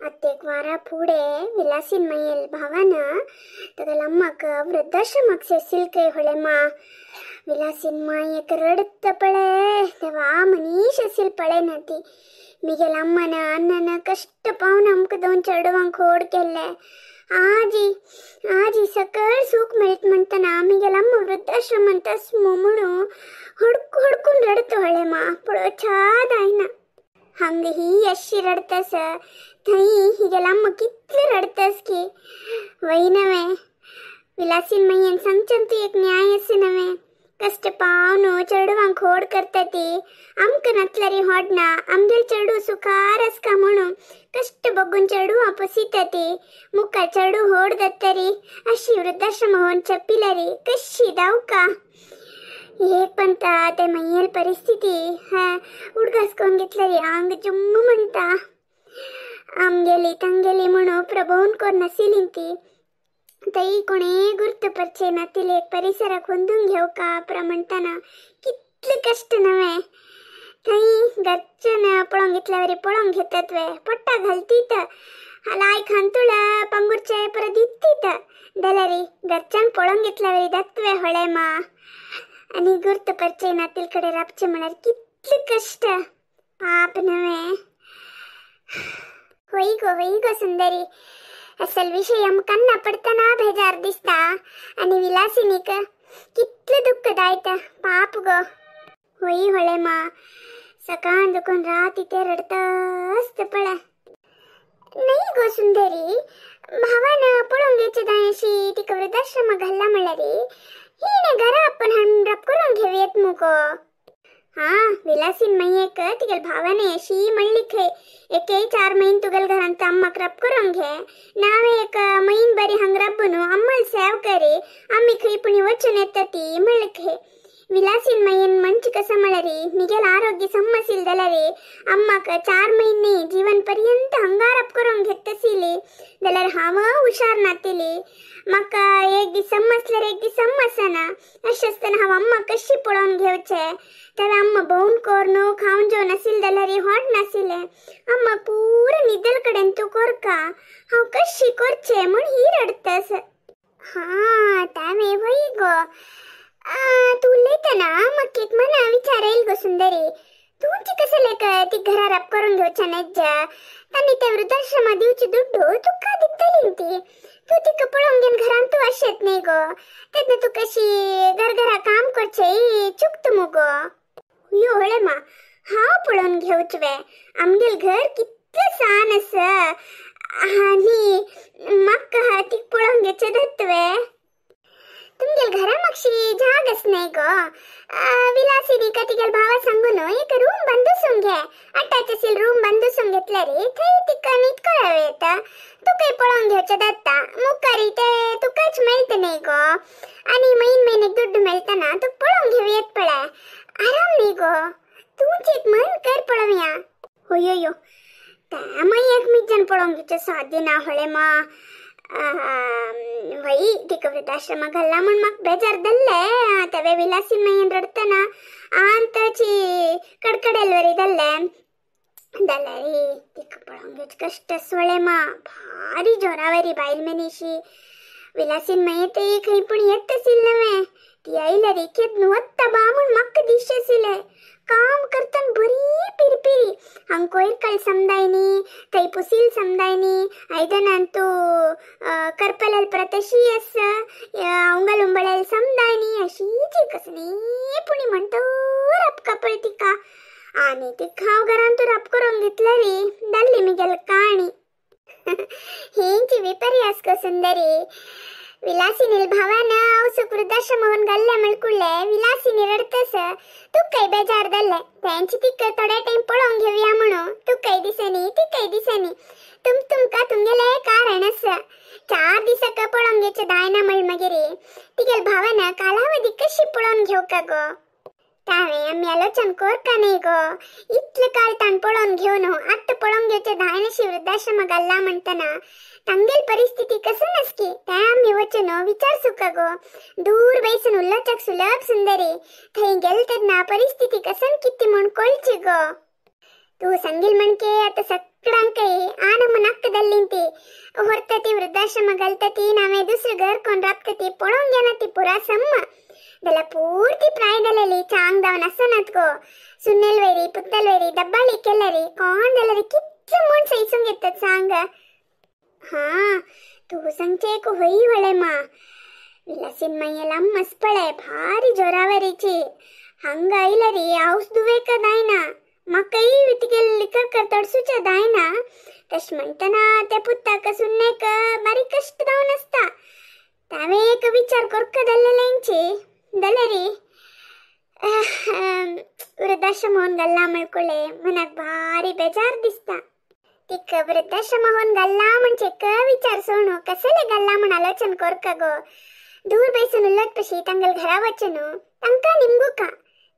आतां एक वारा फुडें विलासीन मायेल भावान तागेल्या अम्माक वृद्धाश्रमाक सेसील खंय होळे मा. विलासीन मायेक रडत पळे देवा मनीश असील पळे ना ती. मिगेल अम्मन अण्णन कष्ट पावन आमकां दोन चेडवांक होड केल्ले. आजी आजी सकळ सूख मेळत म्हणटना मिगेल अम्मा वृद्धाश्रमांत आसमो म्हणून हडकू हडकून रडत होळे मा. पळोवच्या जायना. हंग ही अशी रडतस थंय हिगेल अम्मा कितले रडतस की वय नवे. विलासीन मय्यन सांगच्यान तूं एक न्याय अस नवे. कष्ट पावन चेडवांक होड करता ती आमकां नातल्यारी होडना आमगेल चेडूं सुखार आसका म्हणून कष्ट बघून चेडवां पोसिता ती. मुखार चेडूं होड जातरी अशी वृद्धाश्रम होवन चपिल्यारी कशी दावका. एक पंता ते मय्यल परिस्थिती हा उडगास करून घेतल्यारी आंग जुम्म म्हणटा. आमगेली तांगेली म्हणून प्रभोवन कोरनाशिल्ली ती. तई कोणे गुर्त परचे नातिले एक परिसराक होंदून घेवका प्र म्हणटना कितले कष्ट नवे. थंय घरच्यान पळोवंक घेतल्यावरी पळोवंक घेतात वे पोट्टा घालतीत लाय खांतुळ पंगुरचे परत दितीत जाल्यारी घरच्यान पळोवंक घेतल्यावरी दत्वे होळे मा. आनी गुर्त परचे नातील कडेन राबचें म्हळ्यार कितले कष्ट पाप नवे. होय गो होय गो सुंदरी, असल विशय आमकां ना पडतना बेजार दिसता आनी विलासिनीक कितलें दुख्ख दायत पाप गो. होय होळे मा, सकाळ दुखून रात इथे रडत पळय. नाही गो सुंदरी, भावान पळोवंक घेवचें जाय तिका वृद्धाश्रमा घाल्ला म्हणल्यार हिणें घरा आपण हाडून करून घेवयेत मुगो. हा विलासीन मय्येक तिगेल भावाने अशी म्हणली खंय एके 4 म्हयने तुगेल घरांत अम्माक रब करून घे, नावे एक म्हयन बरी हांग रब्बून अम्मल सेव करी आमी खंय पुणी वचून येता ती म्हणली खंय. विलासीन मय्येन म्हणचे कसं म्हळ्यारी मिगेल आरोग्य समसील जाल्यार अम्माक 4 म्हयने जीवन पर्यंत हांगा रब करून घेतसिली जाल्यार हांव हुशार नातिली. म्हाका एक दीस समजल्यार एक दीस समजना अशें आसतना हांव अम्मा कशी पळोवन घेवचें. तेन्ना अम्मा भोंवन कोरून खावन जेवन नाशिल्लें जाल्यार होड नाशिल्लें. अम्मा पुरो निदल कडेन तूं कोरका हांव कशी करचें म्हूण ही रडतस. हा तांवें वय गो तूं उलयतना म्हाका एक मना विचार येयल गो सुंदरी, तुमची कसं लेक ती घरा रब करून घेवच्या नायज्या तांणी ते वृद्धाश्रमा दिवची दुड्डू तुका दितली ती. तूं तिका पळोवन घेवन घरांत तूं अशेंत न्ही गो, तेन्ना तूं कशी घरघरा काम करचें चुकता मुगो. यो होळे मा, हांव पळोवन घेवचें वे आमगेल घर कितलें सान आसा आनी म्हाका तिका पळोवन घेवचें जाता वे. तुमगेल घरा मातशी जाग आस न्हय गो. विलासिनीक तिगेल भावा सांगून एक रूम बांदूसून घे, अटॅच आशिल्ल रूम बांदूसून घेतल्यार थंय तिका न्हिदकोळा येता. तुकाय पळोवन घेवचें जाता मुखार ते तुकाच मेळटा न्हय गो. आनी म्हयन म्हयन्याक दुड्डू मेळटना तुका पळोवन घेवं येत पळय, आराम न्हय गो. तुमचें एक मन कर पळोवया. होय त्या मागीर एक मिज्जान पळोवन घेवचें साद्य ना होळे मा. वय तिका वृद्धाश्रमा घाल्ला म्हूण म्हाका बेजार जाल्लें. तेवे विलासीन मय्येन रडटना आंतची कडकडेल वरी जाल्लें जाल्यार तिका पळोवंक घेवचें कश्ट सोळे मा. भारी जोरावरी बायल मनीशी विलासीन मय्ये ती खंय पूण येत आशिल्लें नवें. ती आयल्यार एक वत्ता बा म्हूण म्हाका दिसचें आशिल्लें. काम करतना बरी पिरपिरी हांग कोयर काल समजायनी थंय पुसील समजायनी आयदनां तूं करपलेल परत अशी आस उंगल उंबळेल समजायनी अशीच कसली पुणी म्हणतो रपका पळय तिका. आनी तिका हांव घरांत तूं रप करून घेतल्यारी जाल्ली मिगेल काणी. हेंची विपर्यास गो सुंदरी. विलासिनील भावान आवसूक वृद्धाश्रमावन घाल्ले म्हणकुडले विलासिनी रडतस तुकाय बेजार जाल्ले. तेंची तिका थोड्या टायम पळोवन घेवया म्हणून तुकाय दिसनी तिकाय दिसनी. तुमकां तुमगेलें कारण आसा. 4 दिसाक पळोवन घेवचें जायना म्हण मागीर तिगेल भावान कालावधी कशी पळोवन घेवका गो. तांवें आमी आलोचन कोरका न्हय गो. इतले काळ ताण पळोवन घेवन आतां पळोवन घेवचें जायनाशी वृद्धाश्रमा घाल्ला म्हणटना तांगेल परिस्थिती कसं नसकी तें आमी वचून विचार सुका गो. दूर बैसून उलोवच्याक सुलभ सुंदरी, थंय गेले तेन्ना परिस्थिती कसन कितें म्हूण कळची गो. तूं सांगील म्हणके आतां सगळ्यांकय आन म्हूण नाका दल्लीन ती व्हरता ती वृद्धाश्रम घालता ती नावे दुसरे घर कोण राबता ती पळोवंक घेना ती पुरा सम्म जाल्यार पुर्ती प्राय जालेली चांग जावन आसनात गो सुन्नेल वेरी पुत्तल वेरी दब्बाळी केल्यारी कोण जाल्यार कितले म्हूण सैसूंक येतात सांग. हां तूं सांगचें एक होई व्हळे मा विलासीन मायेला मस्पळे भारी जोरावरीची हंग आयलरी हावस दुवेक दायना म्हाकाय तिगेले लिकर करतडसूचे दायना तशें म्हणटना त्या पुताक सुन्नेक बारीक कश्ट जावन आसता तांवें एक विचार करका जाल्लेलेंची जाल्यारी वृद्धाश्रम गल्ला म्हळकुळे मनाक भारी बेजार दिसता. तिका वृद्धाश्रम गल्ला म्हणजे क विचार सोणू कसले गल्ला म्हण आलोचन करका गो दूर बैसून उल्लत पशी तांगेल घरा वचून तांकां निमगुका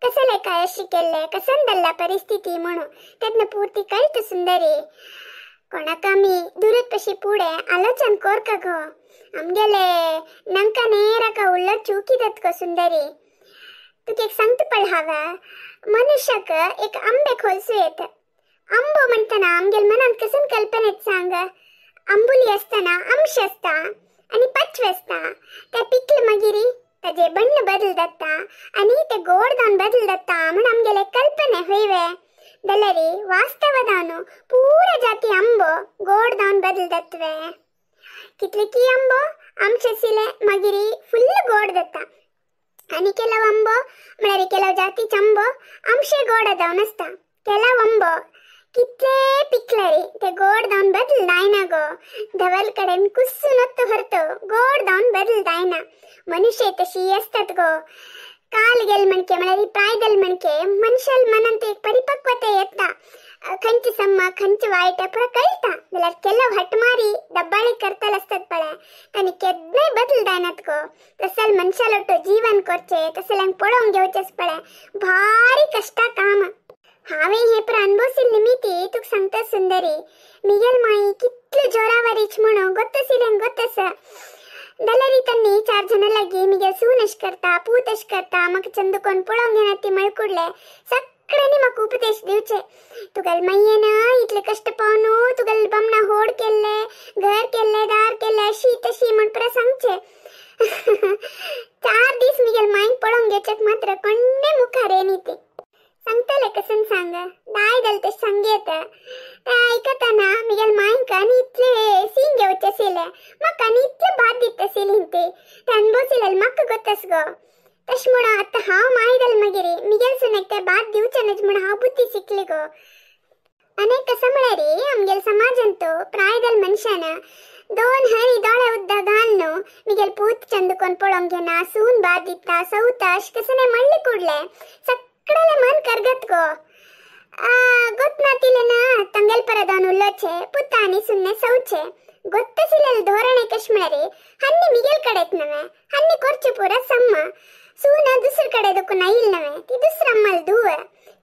कसले काय अशी केल्ले कसन दल्ला परिस्थिती म्हणू तेन्ना पुर्ती कळत सुंदरी कोणाक आमी दुरत पशी पुढे आलोचन करका गो आमगेले नंका नेराका उल्लत चुकी जात गो सुंदरी. तुका एक सांगता पळ हांव मनुष्याक एक आंबे खोलसू येत आंबो म्हणटना आमगेल मनांत कसन कल्पनेत सांग आंबुली आसतना आमशे आसता आनी पाचवे आसता ते पिकले मागीर ताजे बण्ण बदल जाता आनी ते गोड जावन बदल जाता म्हण आमगेले कल्पने हयवे जाल्यार वास्तव जावन पुरा जाती आंबो गोड जावन बदल जातवे कितले की आंबो आमचे आशिल्ले मागीर फुल्ल गोड जाता आनी केलाव आंबो म्हळ्यार केलाव जातीचे आंबो आमशे गोड जावन आसता केलाव आंबो कितले पिकल्यार ते गोड जावन बदल जायना गो धवल कडेन कुसून वत्तो व्हरतो गोड जावन बदल जायना. मनुष्य तशी आसतात गो काल गेल म्हणके म्हळ्यार प्राय गेल म्हणके मनशाल मनांत एक परिपक्वता येता खंयचे सम्मा खंयचे वायट पुरा कळटा जाल्यार केलाव हटमारी दब्बाळी करतले आसतात पळय तांणी केन्नाय बदल जायनात गो. तसल मनशालोटो जीवन करचें तसल्यांक पळोवंक घेवचें पळय भारी कश्टा काम. हांवें हें पुरा अणभवशिल्ले निमिती तुका सांगता सुंदरी मिगेल माई कितले जोरावरीच म्हणून गोत्तसिलें गोत्तस जाल्यार तांणी चार जाणां लागीं मिगेल सून अशें करता पूत अशें करता म्हाका चंद कोण पळोवंक घेना ती मळकुडले सगळ्यांनी म्हाका उपदेश दिवचे तुगेले मायेन इतले कश्ट पावन तुगेले बामणा होड केल्ले घर केल्ले दार केल्ले अशी तशी म्हण पुरा सांगचे. 4 दीस मिगेल मायक पळोवंक घेवच्याक मात्र कोण्णे मुखार येनी ती सांगतले कसन सांग दाय जालें तशें सांग येता तें आयकतना मिगेल मायक आनी इतले सीन घेवचें आशिल्लें म्हाका आनी इतलें भात दिता आशिल्ली ती तें अणभवशिल्लें म्हाका गोत्तस गो. तशें म्हणून आतां हांव माय जालें मागीर मिगेल सुनेक तें भात दिवचें न्हय म्हूण हांव बुद्दी शिकली गो. आनी कसो म्हळ्यार आमगेल समाजांत प्राय जाल मनशान 2 हरी दोळे उद्दा घाल न्हू मिगेल पूत चंद कोण पळोवंक घेना सून भात दिता सवता अशें कसं म्हणलें कुडलें सगळें मन करगत गो. गोत ना तांगेल परत उल्लोचे पुता आनी सुन्ने सवचे गोत्तसिलेले धोरणे कशें म्हळ्यार हन्नी मिगेल कडेच नवे हन्नी करचे पुरा सम्मा सून दुसरे कडेन दुखून आयिल्ली नवे ती दुसरे अम्माल धुव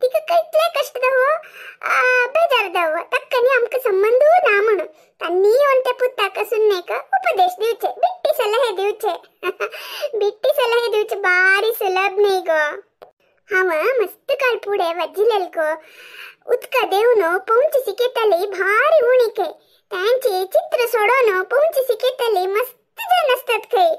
तिका कितले कश्ट जावो बेजार जावो ताका आमकां संबंदू ना म्हणून तांणी येवन त्या पुताक सुन्नेक उपदेश दिवचे बिट्टी सलहे दिवचे बिट्टी सलहे दिवचे भारी सुलभ न्ही गो. हांव मस्त काळ फुडें वजिलेल गो उदका देवन पोवची शिकयताली भारी उणी खंय तांची चित्र सोडोवन पोवची शिकयताली मस्त जाण आसतात खंय.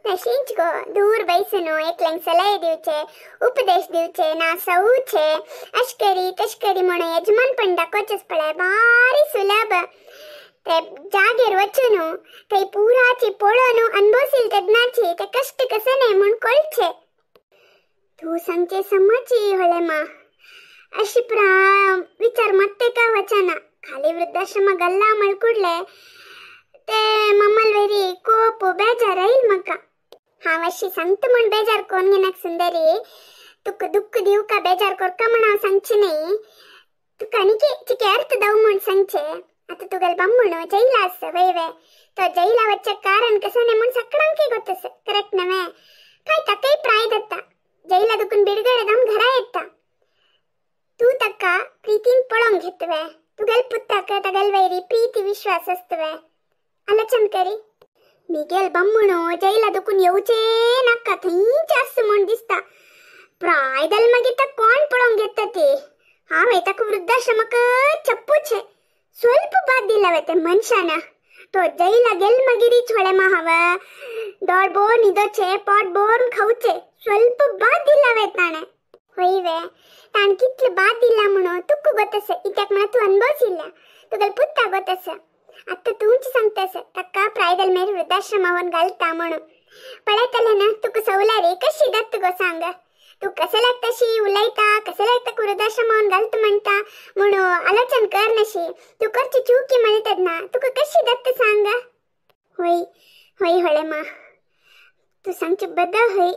तशेंच गो दूर बैसून एकल्यांक सलहे दिवचे उपदेश दिवचे ना सवचे अशें करी तशें करी म्हणून यजमानपण दाखोवचेंच पळय भारी सुलभ. ते जागेर वचून थंय पुराची पळोवन अणभवशील तेन्नाची ते कश्ट कशें न्हय म्हूण कळचे. तूं सांगचें समची व्हडलें मा अशी पुरा विचार मात्ते का वचना खाली वृद्धाश्रम गल्ला मळकुडले ते मम्माल वेरी कोप बेजार येईल म्हाका. हांव अशी सांगता म्हूण बेजार कोण घेनाक सुंदरी तुका दुःख दिवका बेजार करका म्हूण हांव सांगचें न्ही तुका आनी चिके अर्थ दाव म्हूण सांगचें. आतां तुगेलो बामण जैला आसा वय वे तो जैला वचचें कारण कशें न्हय म्हूण सगळ्यांकय गोत आसा करेक्ट न्हय काय ताकाय प्राय जाता जैला दुखून बिडगडे जावन घरा येता तूं ताका प्रितीन पळोवंक घेतवे तुगेल पुताक तागेल वयरी प्रीती विश्वास आसतवे आलोचन करी. मिगेल बामणो जैला दुखून येवचें नाका थंयच आसा म्हूण दिसता प्राय जाल्यार मागीर ताका कोण पळोवंक घेता ती हांवें ताका वृद्धाश्रमाक चप्पूचें ಸ್ವಲ್ಪ बाद दिला वे ते मनशान तो जैला गेल मगिरी छोळे मा हव दोळ बोर निदोचे पोट बोर खावचे ಸ್ವಲ್ಪ बाद दिला वे ताणे होय ताण कितले बाद दिला म्हणून तुक्क ಗೊತ್ತಸ इत्याक म्हणा तू ಅನುಭವಿಸಿಲ್ಲ तुगल ಪುತ್ತ ಗೊತ್ತಸ ಅತ್ತ ತೂಂಚಿ सांगतस तक्का ಪ್ರಾಯದಲ್ ಮೇರೆ ವೃದ್ಧಾಶ್ರಮವನ್ घालता म्हणून पळयतलें ना तुका सवलारी कशी दत्त गो सांग तू कसं लागतशी उलयता कसं लागता वृद्धाश्रमावन घालत म्हणता म्हणून आलोचन कर नशी तू करची चुकी म्हणतात ना तुका कशी दत्त सांग होय होय होळे मा तू सांगचे बद होय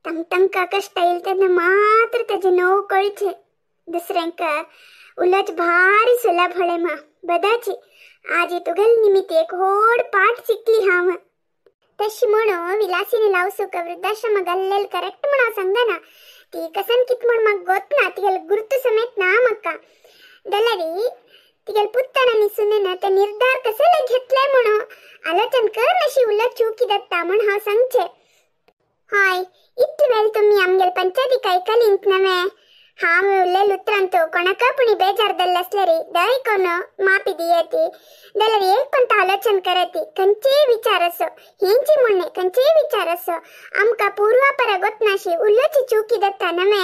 तंग तंका कष्ट येईल तेन्ना मात्र ताजे नोव कळचे दुसऱ्यांक उलोच भारी सुलभ होळे मा बदाची आज तुगल निमित्त एक होड पाठ शिकली हांव तशी म्हणून विलासिनी लावसूक वृद्धाश्रम घाल्लेल करेक्ट म्हणून सांगना ती कसन कित म्हण म्हाका गोत ना तिगेल गुर्तू समेत ना म्हाका जाल्यारी तिगेल पुत्तान आनी सुनेन ते निर्धार कसले घेतले म्हणून आलोचन कर नशी उलट चुकी दत्ता म्हण हांव सांगचे हय इतले वेळ तुमी आमगेल पंचायतीक आयकलींत नवे हांव उलयले उतरांत कोणाक पुणी बेजार जाल्ले आसल्यारी दय कोण माफी दियती जाल्यार एक कोणता आलोचन करती खंयचेय विचार असो हेंची म्हणणे खंयचेय विचार असो आमकां पूर्वापरा गोतनाशी उलोवची चुकी दत्ता नवे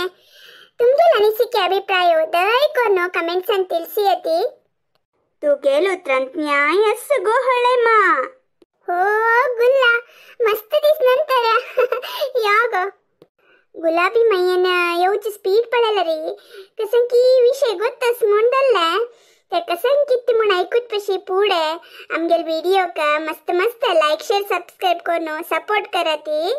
तुमगेल अनिसिके अभिप्राय दय कोण कमेंट्सान ತಿಳಿಸಿಯತಿ तुगेल उतरांत न्याय असो गो होळे मा हो गुल्ला मस्त दीस नंतर या गो गुलाबी मय्यन येवची स्पीड पळयला रे कसं की विषय गोत्तस म्हूण जाल्ले ते कसं कितें म्हूण आयकूत पशी पुढे आमगेल व्हिडिओ का मस्त मस्त लाईक शेअर सबस्क्राईब करून सपोर्ट कराती।